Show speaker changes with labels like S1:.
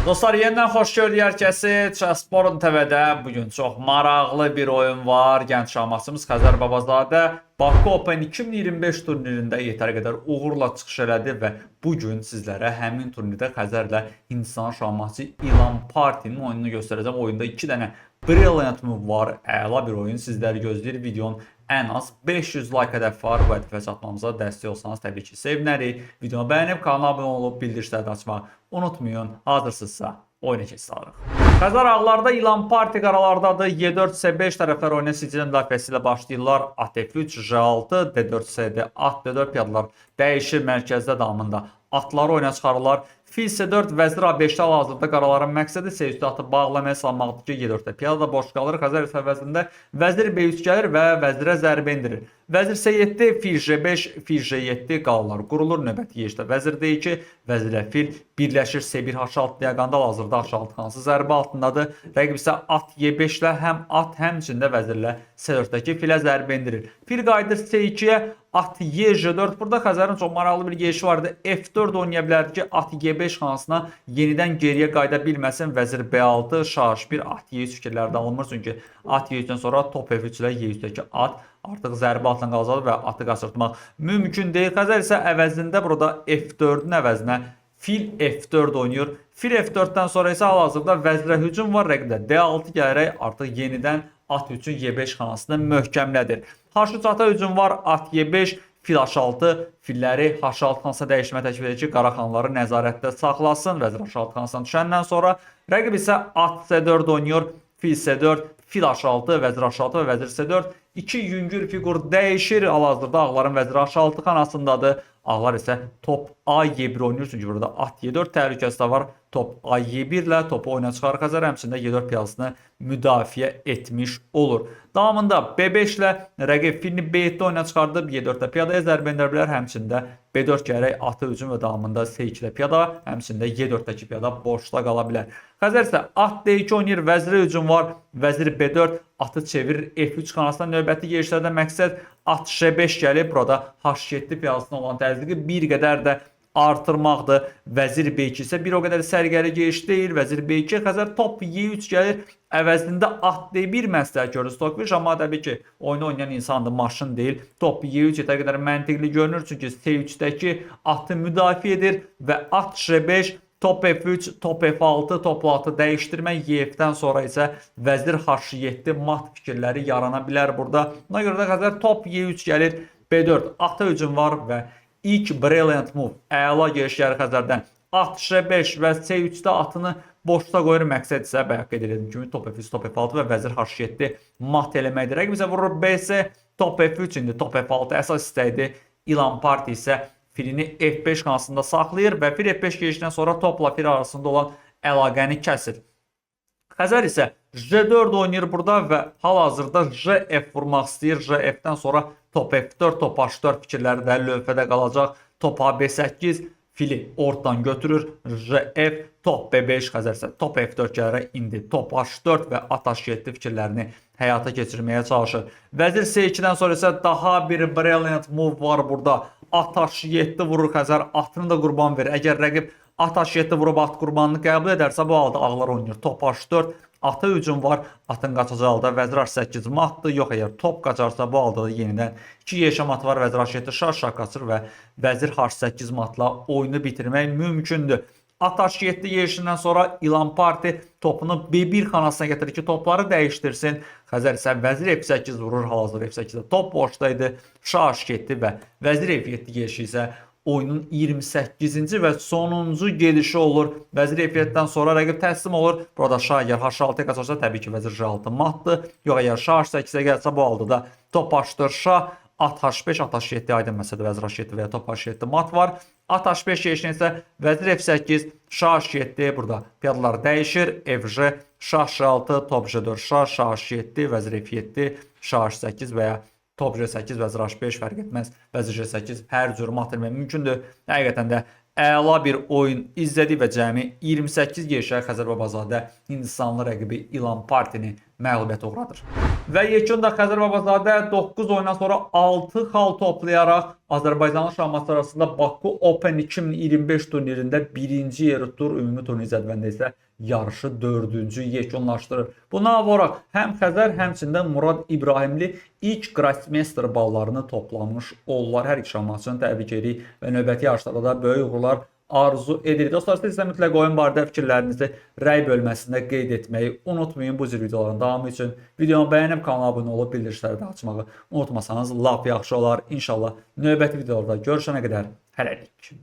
S1: Dostlar, yeniden xoş gördük hər kəsi. Chessborn TV-də bugün çox maraqlı bir oyun var. Gənc şahmatçımız Xəzər Babazadə Bakı Open 2025 turnirində yetər qədər uğurla çıxış elədi və bu gün sizlərə həmin turnirdə Xəzərlə Hindistan şahmatçı İlan Partinin oyununu göstərəcəm. Oyunda 2 dənə brilliant move var. Əla bir oyun sizləri gözləyir. Videonun ən az 500 like hədəfi var. Bu hədəfə çatmamıza dəstək olsanız təbii ki, sevinərik. Videonu bəyənib kanala abunə olub bildirişləri də açmağı unutmayın. Hazırsınızsa oyuna keçid alırıq. Xəzər ağlarda, İlan Parti qaralardadır. E4, C5 tərəflər oyuna Sicilya müdafiəsi ilə başlayırlar. At F3, J6, D4, CD, at D4, piyadalar dəyişir mərkəzdə, damında. Atları oyuna çıxarırlar. Fil C4, vəzir A5-də. Hal-hazırda qaraların məqsədi C3 atı bağlamaya salmaqdır ki, E4-də piyada da boş qalır. Xəzər isə əvəzində vəzir B3 gəlir və vəzirə zərbə endirir. Vəzir C7, fil G5, fil G7, qalalar qurulur. Növbəti yerdə vəzir D2, vəzirlə fil birləşir C1 H6 diaqonalda. Hal-hazırda H6 xanası zərbə altındadır. Rəqib isə at E5 ilə həm at, həmçində vəzirlə C4-dəki filə zərbə endirir. Fil qayıdır C2-yə, at E G4. Burada Xəzərin çox maraqlı bir gelişi vardı. F4 oynaya bilərdi ki, at G5 xanasına yenidən geriyə qayıda bilməsin. Vəzir B6, şah H1, at E3 fikirləri də alınmır. Çünki at E3-dən sonra top F3 ilə E3-dəki at artıq zərbə altına qalacaq və atı qaçırtmaq mümkün deyil. Xəzər isə əvəzində burada F4-ün əvəzinə fil F4 oynayır. Fil F4-dən sonra isə hal-hazırda vəzirə hücum var. Rəqib də D6 gələrək artıq yenidən at üçün E5 xanasını möhkəmlədir. H3 ata hücum var. At E5, fil H6, filləri H6 xanasına dəyişmə təklif edir ki, qara xanları nəzarətdə saxlasın. Vəzir H6 xanasına düşəndən sonra rəqib isə at C4 oynayır. Fil C4, fil H6, vəzir H6 və vəzir C4. İki yüngül fiqur dəyişir. Hal-hazırda ağların vəziri H6 xanasındadır. Ağlar isə top A E1 oynayır. Çünki burada at E4 təhlükəsi də var. Top A E1 ilə topu oyuna çıxarır Xəzər, həmçində E4 piyadasını müdafiə etmiş olur. Davamında B5 ilə rəqib filini B7 oyuna çıxardıb E4-də piyadaya zərbə endirə bilər. Həmçində B4 gələrək atı hücum və davamında C2-də piyada, həmçində E4-dəki piyada boşda qala bilər. Xəzər isə at D2 oynayır, vəzirə hücum var. Vəzir B4, atı çevirir F3 xanasına. Növbəti gedişlərdə məqsəd at J5 gəlib. Burada H7 piyadasına olan təzyiqi bir qədər də artırmaqdır. Vəzir B2 isə bir o qədər səliqəli gediş deyil. Vəzir B2, Xəzər top E3 gəlir. Əvəzində at D1 məsləhət görür Stockfish, amma təbii ki, oyunu oynayan insandır, maşın deyil. Top E3 yetər qədər məntiqli görünür, çünki C3-dəki atı müdafiə edir və at J5, top F3, top F6, topla atı dəyişdirmə, EF-dən sonra isə vəzir H7 mat fikirləri yarana bilər burada. Buna görə də Xəzər top E3 gəlir. B4 ata hücum var və ilk brilliant move, əla gediş gəlir Xəzərdən. At J5 və C3-də atını boşda qoyur. Məqsəd isə bayaq qeyd etdiyim kimi top F3, top F6 və vəzir H7 mat eləməkdir. Rəqib isə vurur BC, top F3, indi top F6 əsas istəkdir. İlan Parti isə filini F5 xanasında saxlayır və fil F5 gedişindən sonra topla fil arasında olan əlaqəni kəsir. Xəzər isə J4 oynayır burada və hal-hazırda JF vurmaq istəyir. JF-dən sonra top F4, top H4 fikirləri də lövhədə qalacaq. Top AB8, fili ortadan götürür. JF, top B5, Xəzər isə top F4 gələrək indi top H4 və at H7 fikirlərini həyata keçirməyə çalışır. Vəzir C2-dən sonra isə daha bir brilliant move var burada. At H7 vurur Xəzər, atını da qurban verir. Əgər rəqib at H7 vurub at qurbanını qəbul edərsə, bu halda ağlar oynayır. Top H4, ata hücum var. Atın qaçacağı halda vəzir H8 matdır. Yox, əgər top qaçarsa, bu halda da yenidən 2 yeşə mat var. Vəzir H7, şah şah qaçır və vəzir H8 matla oyunu bitirmək mümkündür. At H7 gedişindən sonra İlan Parti topunu B1 xanasına gətirir ki, topları dəyişdirsin. Xəzər isə vəzir F8 vurur. Hal-hazırda F8-də top boşdaydı. Şah H7 və vəzir F7 gedişi isə oyunun 28-ci və sonuncu gedişi olur. Vəzir F7-dən sonra rəqib təslim olur. Burada şah əgər H6-ya qaçarsa, təbii ki, vəzir J6 matdır. Yox, əgər şah H8-ə gəlsə, bu halda da top H4 şah, at H5, at H7, aydın məsələdə vəzir H7 və ya top H7 mat var. At H5 gedişinə isə vəzir F8, şah H7, burada piyadalar dəyişir. FG, şah J6, top J4 şah, şah H7, vəzir F7, şah H8 və ya top G8, vəzir H5, fərq etməz. Vəzir G8, hər cür mat etmək mümkündür. Həqiqətən də əla bir oyun izlədik və cəmi 28 gedişə Xəzər Babazadə Hindistanlı rəqibi İlan Partini məğlubiyyətə uğradır. Və yekunda Xəzər Babazadə 9 oyundan sonra 6 xal toplayaraq Azərbaycanlı şahmatçılar arasında Baku Open 2025 turnirində birinci yeri tutur. Ümumi turnir cədvəlində isə yarışı 4-cü yekunlaşdırır. Buna olaraq həm Xəzər, həmçinin də Murad İbrahimli ilk Grossmeister ballarını toplamış oldular. Hər iki şahmatçını təbrik edirik və növbəti yarışlarda da böyük uğurlar arzu edirik. Dostlar, siz isə mütləq oyun barədə fikirlərinizi rəy bölməsində qeyd etməyi unutmayın. Bu cür videoların davamı üçün videomu bəyənib kanala abunə olub bildirişləri də açmağı unutmasanız lap yaxşı olar. İnşallah növbəti videolarda görüşənə qədər hələlik.